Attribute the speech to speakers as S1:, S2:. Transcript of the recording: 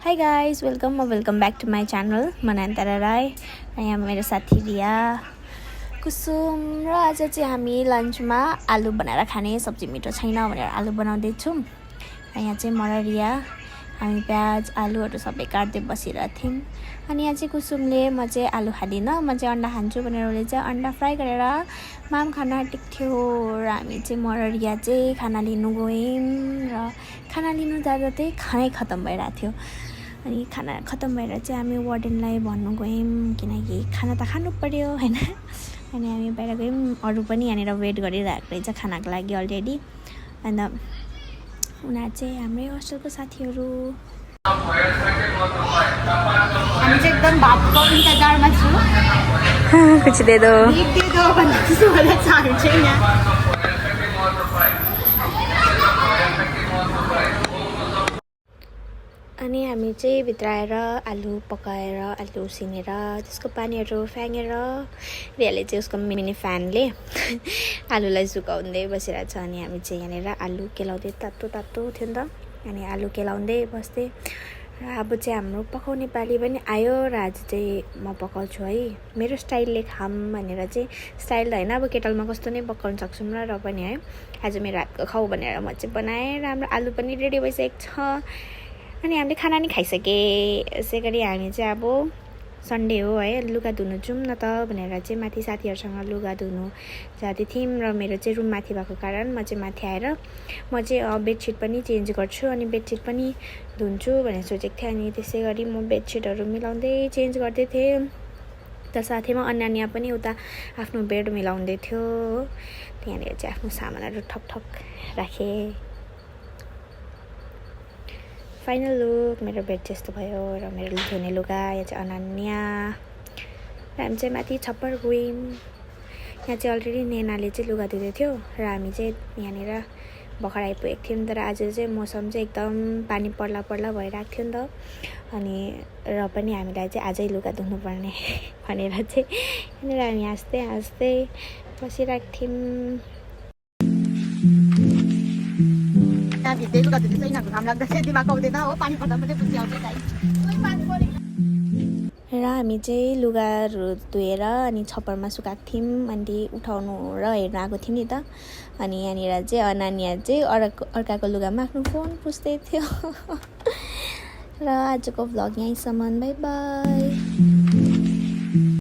S1: high guys welcome back to my channel म नयनतारा राई र यहाँ मेरो साथी रिया कुसुम र आज चाहिँ हामी लन्चमा आलु बनाएर खाने सब्जी मिठो छैन भनेर आलु बनाउँदैछौँ र यहाँ चाहिँ म र रिया हामी प्याज आलुहरू सबै काट्दै बसिरहेको थियौँ अनि यहाँ चाहिँ कुसुमले म चाहिँ आलु खाँदिनँ म चाहिँ अन्डा खान्छु भनेर उसले चाहिँ अन्डा फ्राई गरेर माम खान आँटेको थियो र हामी चाहिँ म र रिया चाहिँ खाना लिनु गयौँ र खाना लिनु जाँदा चाहिँ खानै खत्तम भइरहेको थियो अनि खाना खत्तम भएर चाहिँ हामी वार्डनलाई भन्नु गयौँ किनकि खाना त खानु पर्यो हैन अनि हामी बाहिर गयौँ अरू पनि यहाँनिर वेट गरिरहेको रहेछ खानाको लागि अलरेडी अन्त उनीहरू चाहिँ हाम्रै होस्टेलको साथीहरू
S2: हामी चाहिँ एकदम भातको इन्तजारमा छु
S1: कुछ दे दो
S2: भन्दा त्यसो होला चाहन्छु चाहिँ यहाँ
S1: अनि हामी चाहिँ भित्र आएर आलु पकाएर आलु उसिनेर त्यसको पानीहरू फ्याँकेर रियाले चाहिँ उसको मिनी फ्यानले आलुलाई सुकाउँदै बसिरहेको छ अनि हामी चाहिँ यहाँनिर आलु केलाउँदै तातो तातो थियो नि त अनि आलु केलाउँदै बस्थेँ र अब चाहिँ हाम्रो पकाउने पाली पनि आयो र आज चाहिँ म पकाउँछु है मेरो स्टाइलले खाम भनेर चाहिँ स्टाइल त होइन अब केटलमा कस्तो नै पकाउन सक्छौँ र पनि है आज मेरो हातको खाऊ भनेर म चाहिँ बनाएँ र हाम्रो आलु पनि रेडी भइसकेको छ अनि हामीले खाना नि खाइसकेँ यसै गरी हामी चाहिँ अब सन्डे हो है लुगा धुनु जाउँ न त भनेर चाहिँ माथि साथीहरूसँग लुगा धुनु जाँदै थियौँ र मेरो चाहिँ रुम माथि भएको कारण म चाहिँ माथि आएर म चाहिँ बेडसिट पनि चेन्ज गर्छु अनि बेडसिट पनि धुन्छु भनेर सोचेको थिएँ अनि त्यसै गरी म बेडसिटहरू मिलाउँदै चेन्ज गर्दै थिएँ त साथैमा अन्यान्या पनि उता आफ्नो बेड मिलाउँदै थियो त्यहाँनिर चाहिँ आफ्नो सामानहरू ठक राखेँ फाइनल लुक मेरो बेड चाहिँ यस्तो भयो र मेरो धुने लुगा यहाँ चाहिँ अनन्या र हामी चाहिँ माथि छप्पर गयौँ यहाँ चाहिँ अलरेडी नेनाले चाहिँ लुगा धुँदै थियो र हामी चाहिँ यहाँनिर भर्खर आइपुगेको थियौँ तर आज चाहिँ मौसम चाहिँ एकदम पानी पर्ला भइरहेको थियो नि त अनि र पनि हामीलाई चाहिँ आजै लुगा धुनुपर्ने भनेर चाहिँ यहाँनिर हामी हाँस्दै बसिरहेको थियौँ
S2: भित्रै लुगा धुँदै छैन घाम लाग्दा चाहिँ दिमाग आउँदैन हो पानी पर्दा मात्रै बुझी आउँछ
S1: र हामी चाहिँ लुगाहरू धोएर अनि छप्परमा सुकाएको थियौँ अनि उठाउनु र हेर्नु आएको थियौँ नि त अनि यहाँनिर चाहिँ अनानिया चाहिँ अर्काको लुगामा आफ्नो फोन पुस्दै थियो र आजको भ्लग यहीँसम्म बाई बाई